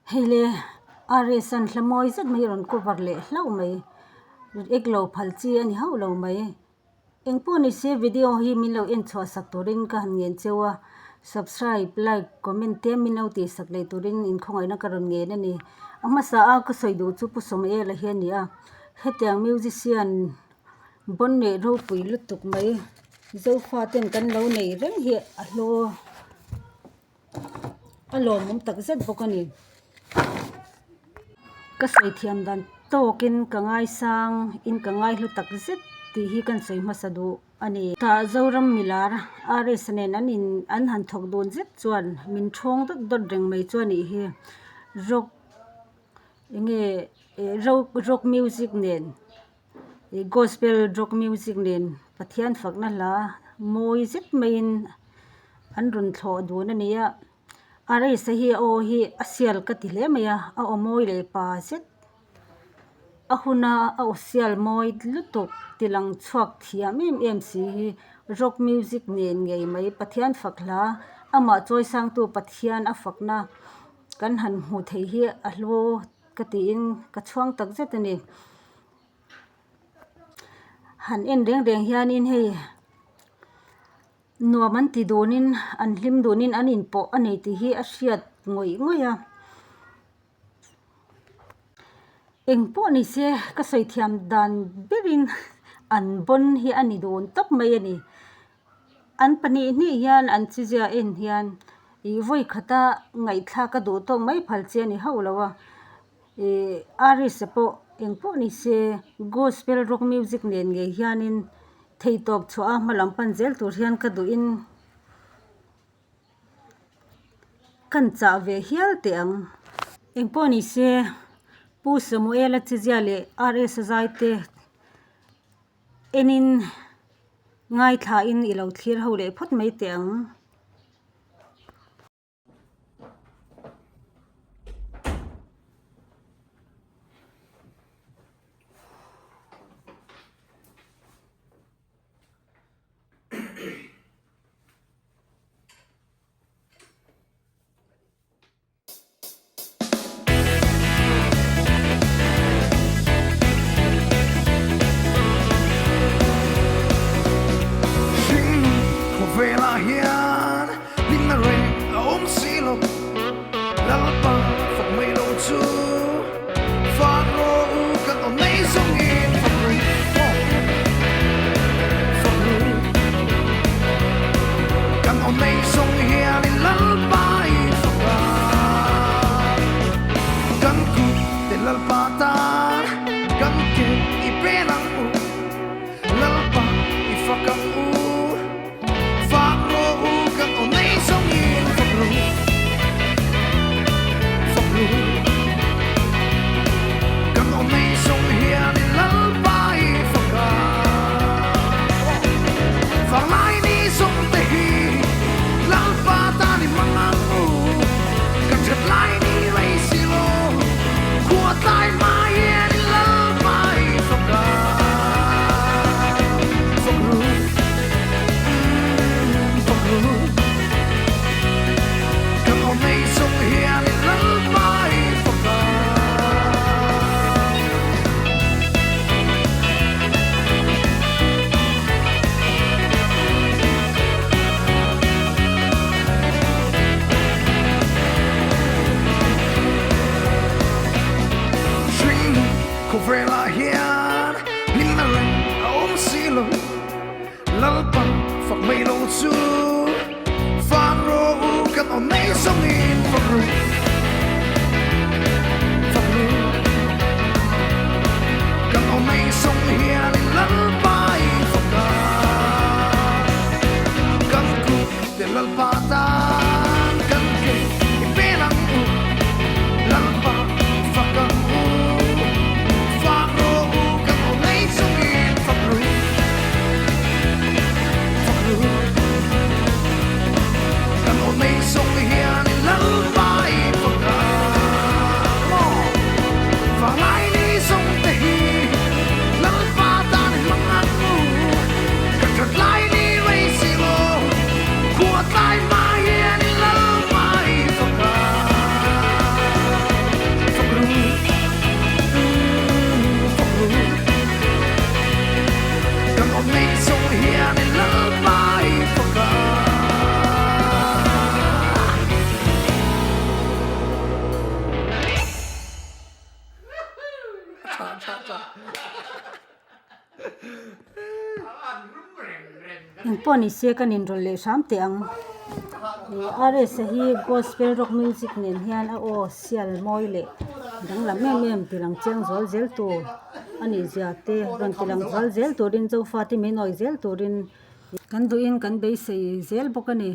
Hei le RS an hla mawi zet mai rawn cover leh hlauh mai ek lo phal chi a ni hauh lo mai engpawh ni se video hi min lo en chhuah sak turin ka han ngen cheu a subscribe like comment te min lo tih sak leh turin inkhawngaihna ka rawn ngen a ni a hmasa a ka sawi duh chu Pu Sawmela hi a ni a hetiang musician bawn leh ropui lutuk mai zofa ten kan lo nei reng hi a hlaw. A lawmawm tak zet bawk a ni. Ka sawi thiam dan tawkin ka ngaisang in ka ngaihlu tak zet tih hi kan sawi hmasa duh a ni. Tah Zoram milar RS nen an in an han thawk dun zet chuan min thawng dawt dawt reng mai chu a nih hi. Rock enge rock rock music nen. Ih gospel rock music nen Pathian fakna hla mawi zet maiin an rawn thlawh dun a ni a a race hi a aw hi a sial ka ti hle mai a a aw mawi leh pa zet a huna a aw sial mawi lutuk ti lang chhuak thiam em em si hi rock music nen ngei mai Pathian fak hla amah chawi sangtu Pathian a fakna kan han hmuh theih hi a hlu. Ka tiin ka chhuang tak zet a ni. Han en reng reng hianin hei nuam an ti dunin an hlim dunin an inpawh a ni tih hi a hriat ngawih ngawih a. Engpawh ni se ka sawi thiam dan berin an bawn hi a ni dun tawp mai a ni. An pahnih hnih hian an chizia en hian ih vawi khata ngaihthlak a duh tawk mai phal chi a ni hauh lo a ih artist pawh engpawh ni se gospel rock music nen ngei hianin theihtawp chhuah a hma lam pan zel tur hian ka duhin kan chah ve hial teh ang. Engpawh ni se Pu Samuela chizia leh RS a zai te. Enin ngaithlain i lo thlir ho leh phawt mai teh ang. Khawvelah hian hlimna reng a awm si lo, Lalpa fak mai lo chu fak rawh u kan awm nei zawngin fak ru, fak ru kan awm nei zawng hianin Lalpa i fak a, kan kut te Lalpa tan kan ke i pen ang u, Lalpa i fak ang u, fak rawh u kan aw nei zawngin fak ru, fak ru kan aw nei zawng hianin Lalpa i fak a, fak lai ni zawng te hi Lalpa tan i hmang ang u, kan that lai ni rei si lo, khua tlai hma hian i Lalpa i fak a, fak ru, fak ru, kan aw nei chung hian i Lalpa i fak a. Hringnun khawvelah hian hlimna reng a awm si lo, Lalpa fak mai lo chu fak rawh u kan aw nei zawngin fak ru, fak ru kan aw nei zawng hianin Lalpa i fak a. Kan kut te Lalpa tan kan ke i pen ang u, Lalpa fak ang u, fak rawh u kan aw nei chungin fak ru, fak ru. Kan aw nei zawng hianin Lalpa. Engpawh ni se kan inrawlh leh hram teh ang. RS-a hi gospel rock music nen hian a aw sial mawi leh danglam em em tilang chiang zual zel tur a nih zia te rawn tilang zual zel turin Zofate min awih zel turin kan duhin kan beisei zel bawk a ni.